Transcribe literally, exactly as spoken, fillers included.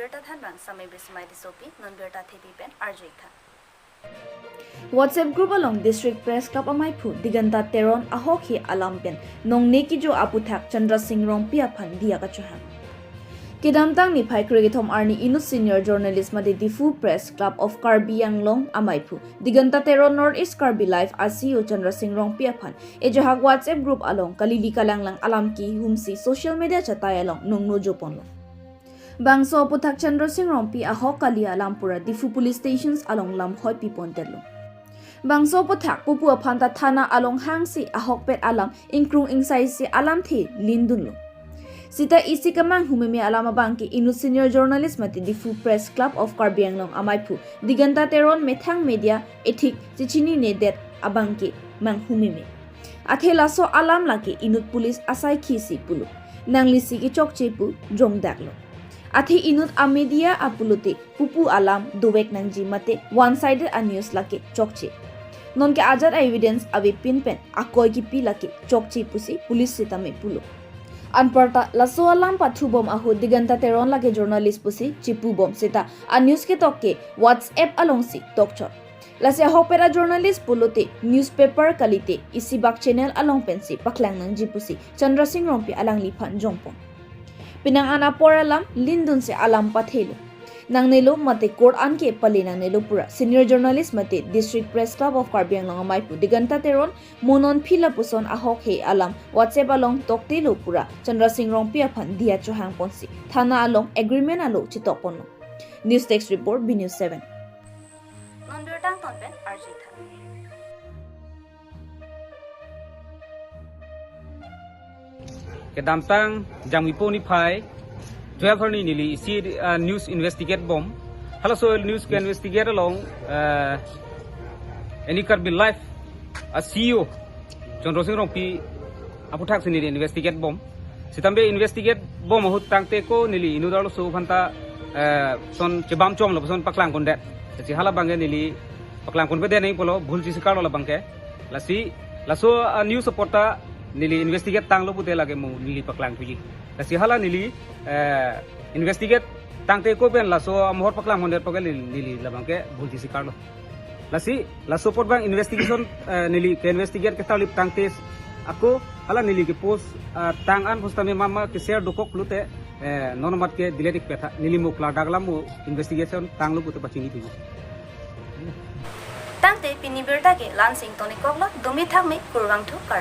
Birta thanbang Samai Bismai Tissopi, non birta thepi pen arju-ik tha. WhatsApp group along District Press Club amaiphu Diganta Teron ahokhe alam pen nongne kejo aputhak Chandra Singh Rongpi aphan diya kachohang. Kedamtang niphai krekethom arni inut senior journalist mate Diphu Press Club of Karbi Anglong amaiphu Diganta Teron North East Karbi Live a-C E O Chandra Singh Rongpi aphan ejohak WhatsApp group along kalili kalanglang alam kehumsi social media chatai along nongno joponlo. Bangso aputhak Chandra Singh Rongpi ahok kali alam pura Diphu Police Stations along lamhoi pipontetlo. Bangso aputhak pupu aphan ta thana along hangsi ahokpet alam ingkrung ingsaisi alamthe lindunlo. Sita isi kemanghu meme alam abangke inut senior journalist mate Diphu Press Club of Karbi Anglong amaiphu Diganta Teron methang media ethik chichininedet abangke manghu meme. Athe laso alam lake inut police asaikhi si pulo. Nanglisi kechokche pu jongdaklo. Athe inut a-media apulote pupu alam dovek nangji mate one sided a-news lake chokche. Nonke ajat a-evidence avepin pen akoi kipi lake chokche pusi police sitame pulo. Anparta laso alam pathubom ahut Diganta Teron lake journalist pusi chepubom sita a-news ketok ke WhatsApp alongsi tokchot. Lasi ahokpet a-journalist pulote newspaper kalite isibak channel along pensi paklang nangji pusi Chandra Singh Rongpi alangliphan jongpon. Penang an apor alam lindunsi alam pathelo. Nangnelo mate court an ke pale nangnelo pura senior journalist mate District Press Club of Karbi Anglong amaiphu Diganta Teron mo non phi lapuson ahokhe alam WhatsApp along toktelo pura Chandra Singh Rongpi aphan diya chohangponsi thana along agreement alo chetokponlo. News Desk Report, B News seven. Non birta angton pen arju-ik tha. Kedamtang Jangmipo niphai twelve arni neli isi, ah, news investigate bom. Halaso news ke investigate along, ah, Any Karbi Live a-C E O Chandra Singh Rongpi aputhak si neli investigate bom. Sitame investigate bom ahut tangte ko neli inut arloso aphanta, eh, son chebam chomlo son paklangpondet. Lasi hala abangke neli paklangponpedet nangji pulo, bhul chisikarlo labangke. Lasi laso, ah, news apot ta neli investigate tanglo pute lake mo neli paklangpiji. Lasi hala neli, eh, investigate tangte ko pen laso amohor paklangpondet puke neli, neli labangke bhul chisikarlo. Lasi laso apot abang investigation, eh, neli ke-investigate ketarlip tangte ako hala neli ke-post, eh, tang an post tame mama ke-share dokok lote, eh, non amat ke delete-ik petha, neli mo klardak alam mo investigation tanglo pute pachini piji. Tangte pini birta ke la-ansi ingtonikoklo, dumi thakme, kurvangthu, kardom.